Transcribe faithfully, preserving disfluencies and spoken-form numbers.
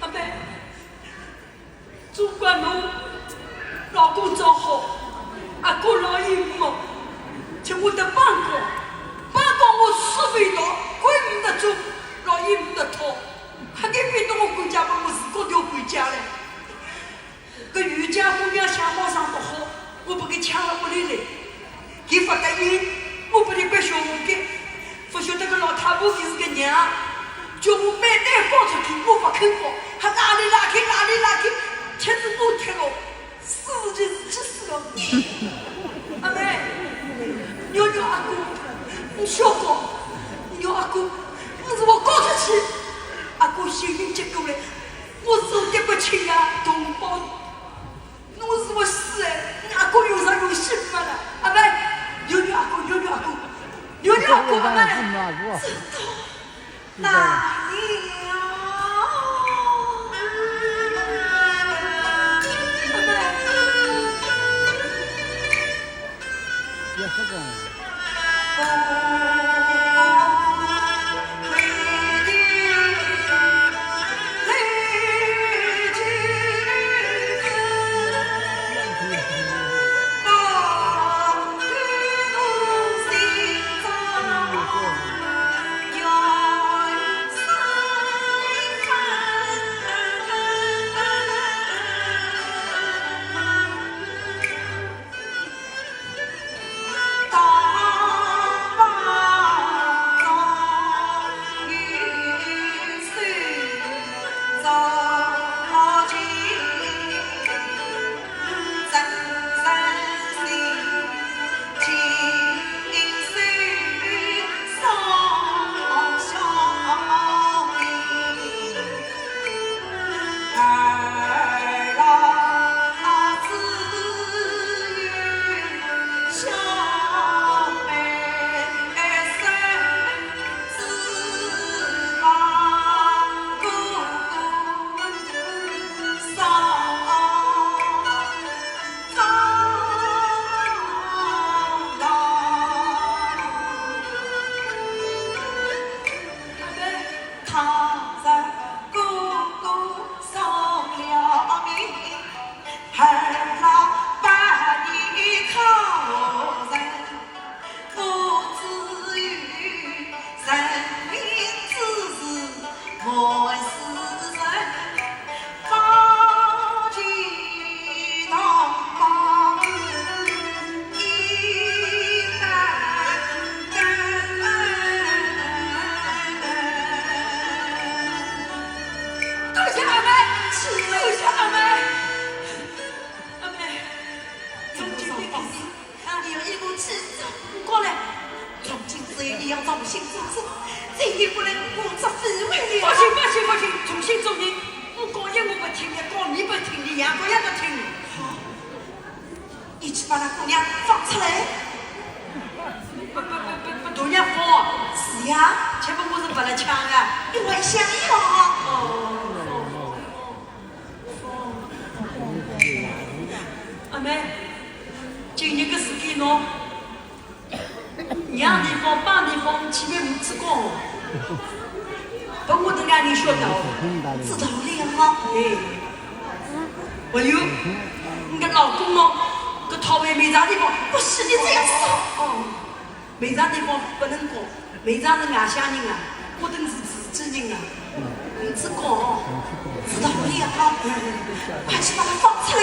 阿妹，总归侬老公早好，阿哥老姨母，请我得帮过，帮过我是味道，归没得做，老姨没得讨，还得逼得我管家，把我自个就管家嘞。 搿有家姑娘相貌上勿好，我拨伊抢了屋里来，伊勿答应，我拨伊关小房间，勿晓得搿老太婆伊是个娘，叫我每单告出去，我勿肯告，还拉里拉去，拉里拉去，踢是我踢个，死是伊气死个。阿妹，原谅阿哥，我小告，原谅阿哥，我是我告出去，阿哥性命接过来，我是我爹不亲呀，同胞。 侬是我死哎，阿哥有啥用心没了？阿妹，原谅阿哥，原谅阿哥，原谅阿哥，阿妹。知道，大娘。阿妹。多谢阿妹，多谢阿妹。阿妹，从今天开始，你要一路记住我来。从今之后，你要重新做人，再也不能胡作非为了。不行，不行，不行，重新做人，我讲一我不听，讲二不听，两个也不听。好。我是勿来抢个，你还想要啊？哦，哦，哦，哦。阿妹，今日个事体喏，让地方，帮地方，去问我主公。勿我等两人晓得哦。知道了啊。哎，还有，你个老公哦，搿讨回梅庄地方，勿是你这样子哦。 梅庄地方勿能讲，梅庄是外乡人啊，我等是自己人啊。你去讲哦，知道了啊，快去把他放出来。